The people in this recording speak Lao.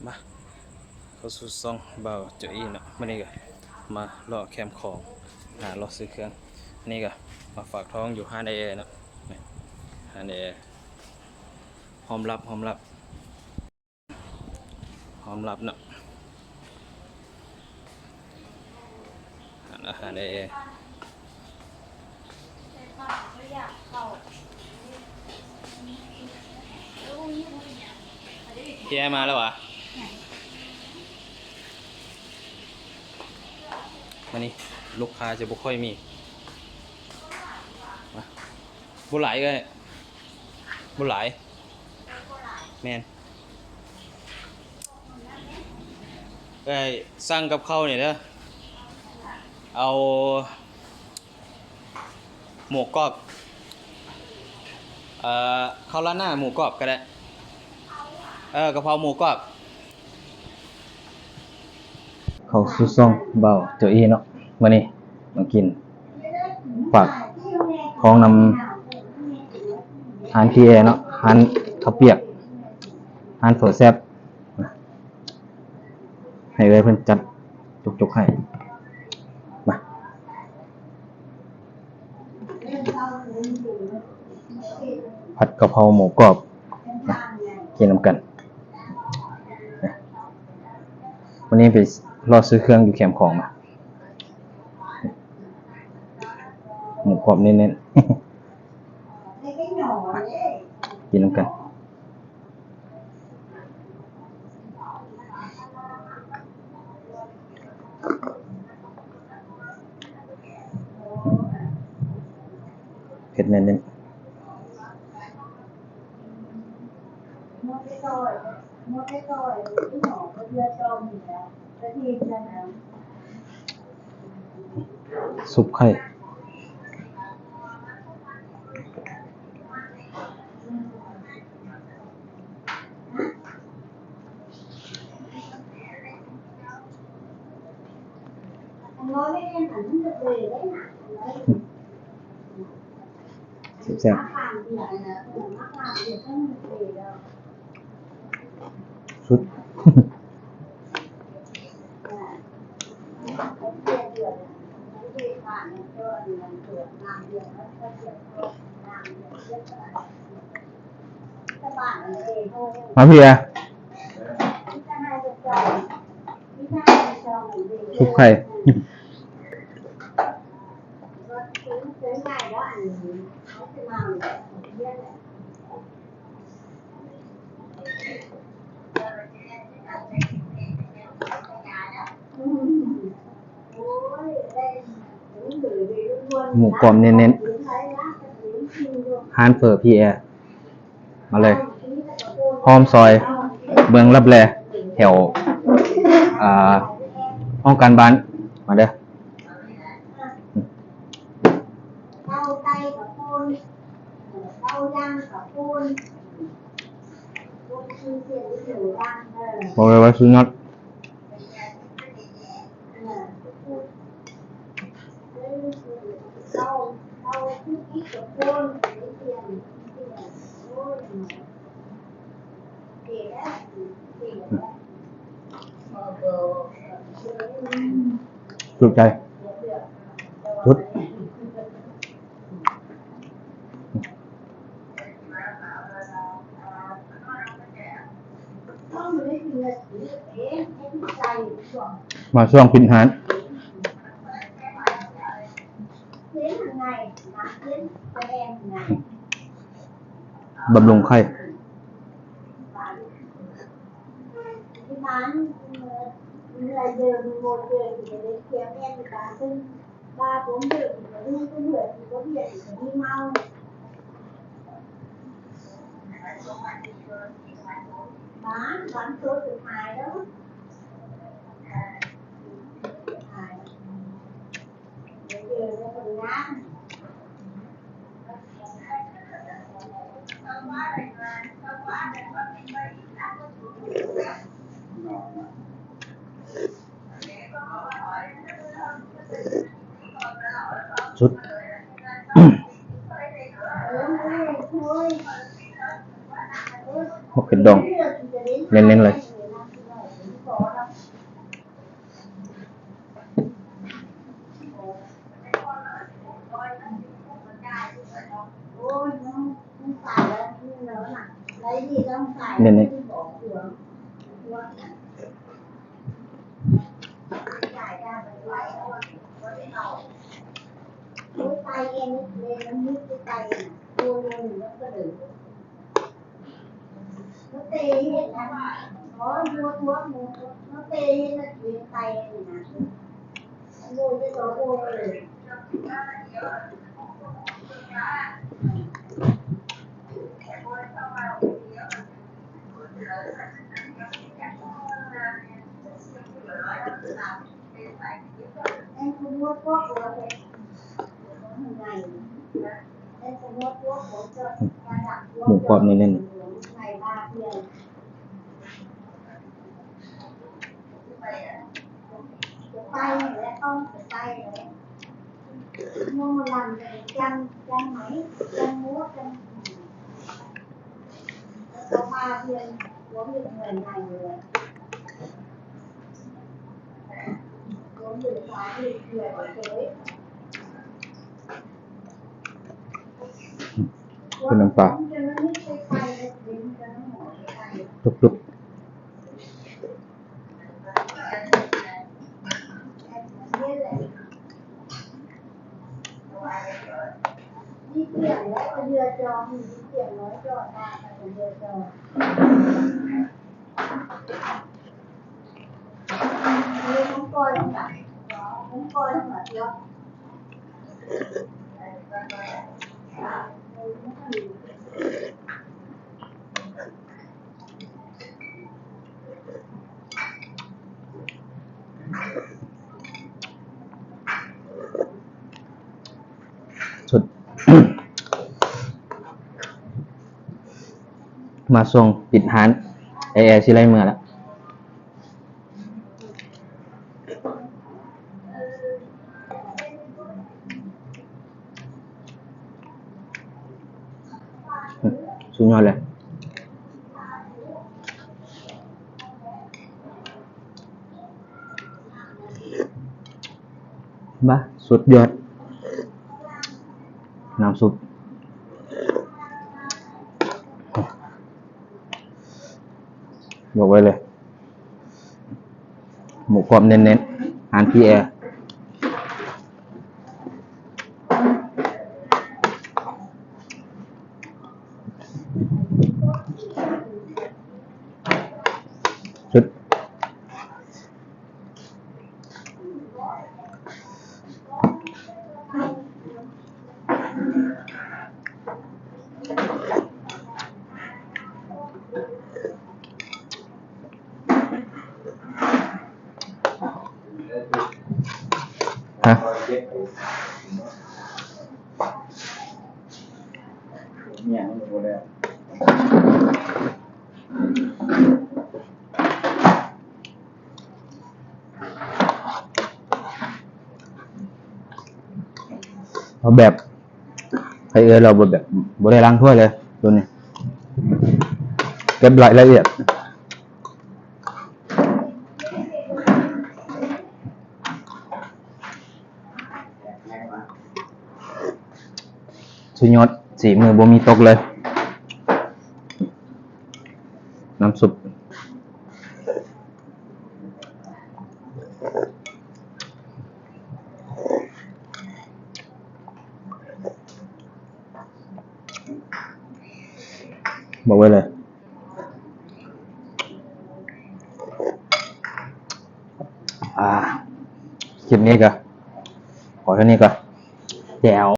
ມາ ເຂົ້າສູ່ຊ່ອງບ່າວໂຈອີເນາະ. ມື້ນີ້ກະມາເລາະແຄມຂອງ ຫາເລາະຊື້ເຄື່ອງ. ນີ້ກະມາຝາກທ້ອງຢູ່ຮ້ານອ້າຍແອເນາະ. ຮ້ານອ້າຍແອ ຮອມຮັບ ຮອມຮັບ ຮອມຮັບເນາະ. ຮ້ານອາຫານເອ ເອ ເອ ມາແລ້ວຫວາ? ມານີ້ ລູກຄ້າຈະບໍ່ຄ່ອຍມີ ມາ ບໍ່ຫຼາຍເອີຍ ບໍ່ຫຼາຍ ແມ່ນ. ເອີຍ ສັ່ງກັບເຂົ້ານີ້ເດີ ເອົາໝູກອບ ເອີ ເຂົ້າລາດໜ້າໝູກອບກະໄດ້ ເອີ ກະເພົາໝູກອບ. ເຂົ້າສູ່ຊ່ອງບ່າວໂຈອີເນາະ. ມື້ນີ້ມາກິນ ຝາກທ້ອງນຳຮ້ານພີ່ແອເນາະ ຮ້ານເຂົ້າປຽກ ຮ້ານເຝີແຊບ ໃຫ້ເອື້ອຍເພິ່ນຈັດຈົກໆໃຫ້ ມາ. ຜັດກະເພົາໝູກອບ ມາ ກິນນຳກັນ. ມື້ນີ້ໄປເລາະຊື້ເຄື່ອງຢູ່ແຄມຂອງມາ ໝູກອບເນັ້ນໆ ກິນນຳກັນ. ເຜັດແນ່ນໆ. ຊຸບໄຂ່ ແຊບໆ ສຸດ. ມາເພຍ ຊຸບໄຂ່ ໝູກອບເນັ້ນໆ ຮ້ານເຝີພີ່ແອ ມາເລີຍ ອ້ອມຊອຍເມືອງລັບແລ ແຖວ ອ່າ ຫ້ອງການບ້ານ ມາເດີ. ບອກເລີຍວ່າສຸດຍອດ ຖືກໃຈ ສຸດ. ມາຊ່ວງປິດຮ້ານ ບຳລຸງໄຂ່. ສຸດ ໝາກເຜັດດອງ ເນັ້ນໆເລີຍ. ແມ່ນແຫຼະ. ໝູກອບນີ້ແຫຼະ. ເປັນນ້ຳປາ ທຸບໆ. ສຸດ ມາສົ່ງປິດຮ້ານ ແອ ແອ ຊິໄລ່ເມືອລະ. ສຸດຍອດເລີຍ ມາ ສຸດຍອດ ນ້ຳຊຸບ ບອກໄວ້ເລີຍ. ໝູກອບເນັ້ນໆ ຮ້ານພີ່ແອ. ຮະ ເອົາແບບ ໃຫ້ເອື້ອຍລາວບໍ່ ແບບບໍ່ໄດ້ລ້າງຖ້ວຍເລີຍໂຕນີ້ ເກັບລາຍລະອຽດ. ສຸດຍອດ ສີມືບໍ່ມີຕົກເລີຍ ນ້ຳຊຸບ. ບອກໄວ້ເລີຍ ອ່າ ຄລິບນີ້ກໍຂໍເທົ່ານີ້ກ່ອນ ແຈວ.